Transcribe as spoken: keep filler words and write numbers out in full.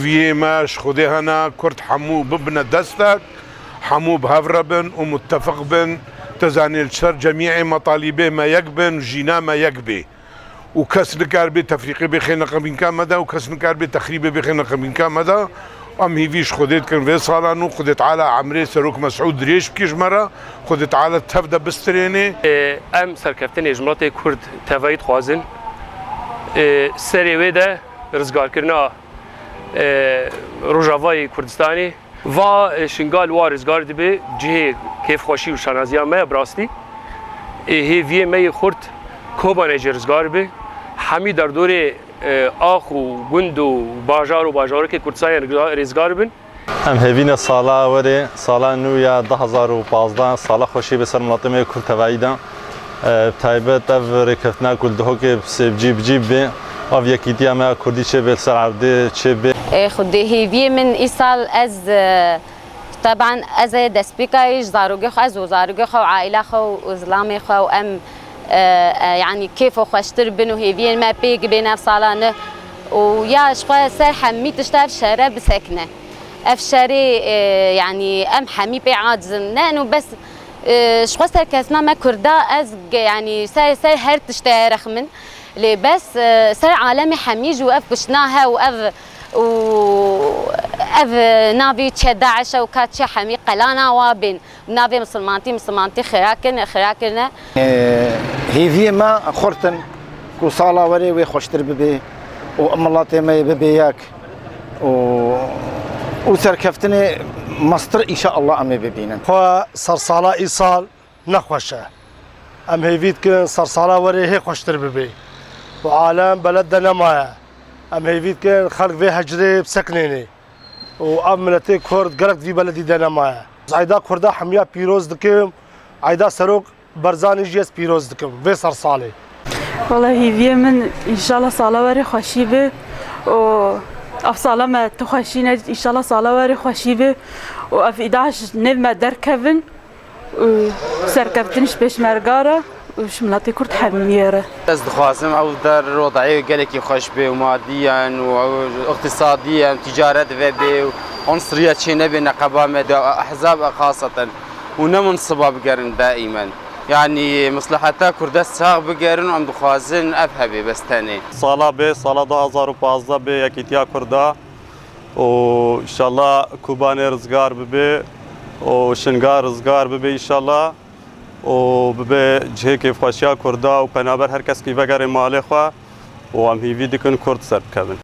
Viyê me ji Xwedê hene, Kurd hemû bibine destek, hemû bi hev re bin û muttefiq bin. Tu zanî li ser cemîê metalîbê me yek bin, jîna me yek bê. Û kes nikar bê tefrîqê bêxêne qebînka me de û kes nikar bê texrîbê bêxêne qebînka me de. Em hîvî ji Xwedê dikin vê salan û Xwedê Teala emrê Serok Mesûd dirêj bike ji me re. Xwedê Teala tev de bistirênê. Ê, em serkeftinê ji miletê Kurd tevayî dixwazin. Ê, serê wê de rizgarkirina, ê, Rojavayê Kurdistanê. Va, ê, Şingal wa rizgar dibe cihê kêfxweşî û şanaziya me ye bi rastî. Ê, hêviyê me yê xurt Kobanê jî rizgar be. Hemî derdorê, ê, ax û gund û bajar û bajarokê Kurdistanê rizgar, rizgar bin. Em hêvî ne sala werê, sala nû ya du hezar û pazdeh, sala xweşî be ser miletê me yê Kurd tevayî de. E, bi taybet ev rêkeftina ku li Dihokê bi sê bi cî bi cî bê, ev yekîtiya me ya Kurdî çêbê, li ser erdê çêbê. Ê, Xwedê hêviyê min îsal ez, e, teban ez ê destpêkayî ji zarokê xwe, ez û zarokê xwe û aîla xwe û zilamê xwe û em, e, e, yanî kêf û xweştir bin û hêviyên me pêk bên ev salane û ya ji xwe ser hemî tişta ev şere bisekine. Ev şerê, e, yanî em hemî pê aciz in. Ne eno bes, e, ji xwe serkeftina me Kurda ez ge-, yanî ser, ser her tiştê rexmin. Lê bes, e, ser alemê hemî jî û ev kuştina he û ev, û ev navê çi DAIŞ e û ka çi hemî qelana wa bên. Navê misilmantî, misilmantî xira kirine, xira kirine. E, hêviyê me xurt in ku sala werê wê xweştir bibe û miletê me yê bibe yek û, û serkeftinê mestir înşallah em ê bibînin. Xwe sersala îsal nexweş e. Em hêvî dikin sersala werê hê xweştir bibe û alem beled de nemaye. Em hêvî dikin xelk vê hecrê bisekinêne û ev miletê Kurd gerek di vî beledî de nemaye. Ez eyda Kurda hemiya pîroz dikim, eyda Serok Barzanî jî ez pîroz dikim vê sersalê. Wele hêviyê min înşallah sala werê xweşî be û ev sala me tu xweşî ne, înşallah sala werê xweşî be û ev îda ji nêv me derkevin û serkeftin ji pêşmerga re û ji miletê Kurd hemiyê re. Ez dixwazim ew der rodayê gelekî xweş bê û madiyen û ew iqtisadiyen, ticaret vebê û unsuriye çê nebê neqeba me de, ehzab xaseten û ne munsiba bigerin daîmen. Yanî misleheta Kurda sax bigerin û em dixwazin ev hebê bes tenê. Sala bê, sala du hezar û pazdeh bê yekîtiya Kurda û înşallah Kobanê rizgar bibe û Şingal rizgar bibe înşallah û bibe cihê kêfxweşiya Kurda û penaber her kes kî vegerê malê xwe û em hîvî dikin Kurd ser bikevin.